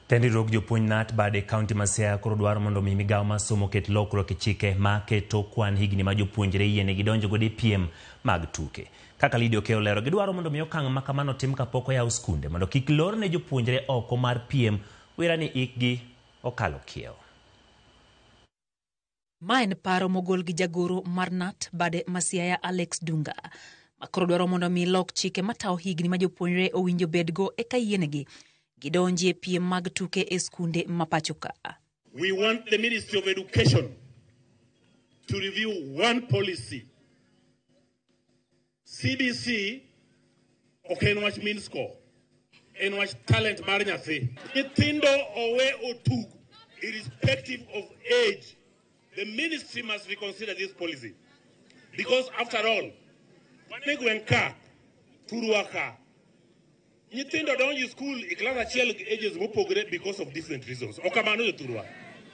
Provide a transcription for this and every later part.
Tend riwruog jopuonj KNUT bade e kaunti ma Siaya koro dwaro mondo mi migawo mar somo oket lokruok e chike ma keto kwan higni ma jopuonjre yienegi donjo godo e piem mag tuke. Kaka Lydia Okeyo olero, gidwaro mondo mi okang' ma kamano otim kapok oyaw skunde mondo kik lorne jopuonjre oko mar piem wira ni ikgi okalo kiewo. Ma en paro mogol gi jagoro mar KNUT bade ma Siaya Alex Dunga makoro dwaro mondo mi lok chike matawo higni ma jopuonjre owinjo bedgo eka yienegi gidonji e piem mag tuke e skunde ma pacho ka. We want the Ministry of Education to review one policy. CBC ok en wach mean score, en wach talent mar nyathi. Nyithindo owe otug irrespective of age. The ministry must reconsider this policy. Because after all, wan e gweng' ka, thurwa ka, nyithindo donjo e school e klas achiel gi ages mopogore because of different reasons. Ok kamano jothurwa.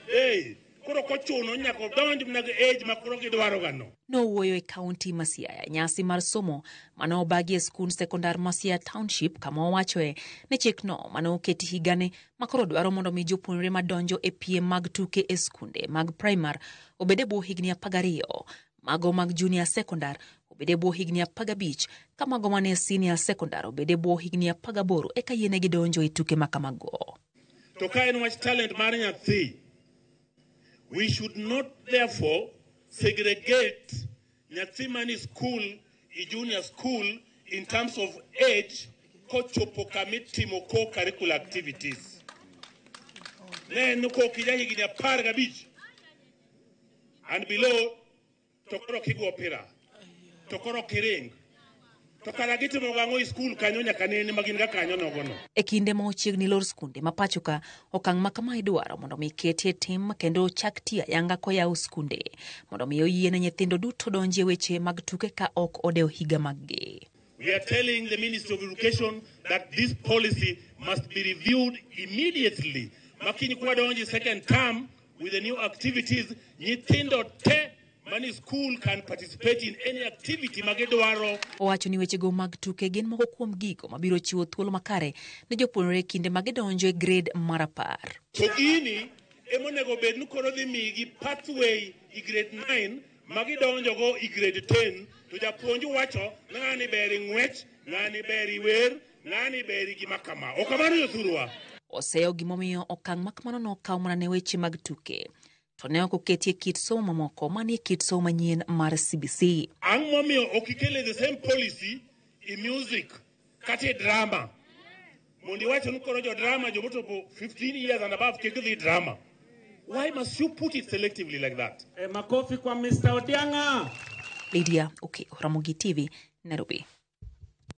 Hey, koro kochuno nyaka odonj mana gi age ma koro gidwaro gano. Nowuoyo e kaunti ma Siaya nyasi mar somo mane obagi e skund sekondar ma Siaya Township kama owachoe ni chikno mane oketi higani makoro dwaro mondo mi jopuonjre madonjo e piem mag tuke e skunde mag primar obed e bwo higni 12, mago mag junior sekondar obed e bwo higni 15, ka mago mane senior sekondar obed e bwo higni 18 eka yienegi donjo e tuke ma kamago. To ka en wach talent mar nyathi, we should not therefore segregate nyathi mani school i junior school in terms of age kochopo kamitimo co-curricular activities. Ne en kok ija higni 15 and below to koro kigo opira, to koro kiring, to kara gitimo gang'o e skul kanyo nyaka nene ma gin ga kanyo nogono. E kinde ma ochiegni lor skunde ma pacho ka, okang' ma kama idwaro mondo mi ketie tim kendo chak tiyo ayanga koyaw skunde mondo mi oyiene nyithindo duto donji e weche mag tuke ka ok odewo higa maggi. We are telling the Ministry of Education that this policy must be reviewed immediately. Makiny kwadonji second term with the new activities, nyithindo te mani school can participate in any activity magidwaro. Owacho ni wechego mag tuke gin moko kuom gigo mabiro chiwo thuolo makare ne jopuonjre kinde ma gidonjo e grade mar 10. To gini emonego bed ni koro dhi migi pathway i grade 9 magidonjogo i grade 10 to japuonj wacho ng'ani ber i ng'wech, ng'ani ber i wer, ng'ani ber i gima kama. Ok kamano jothurwa? Oseyo gimomiyo okang' ma kamano nokaw mana ne weche mag tuke to ne ok oketie kit somo mamoko manie kit somo manyien mar CBC. Ang' momiyo ok ikele the same policy i music kata i drama mondo iwach ni koro jo drama jomochopo 15 years and above kik dhi drama. Why must you put it selectively like that? Makofi kwa Mr. Odianga. Lydia Okeyo, Ramogi TV, Nairobi.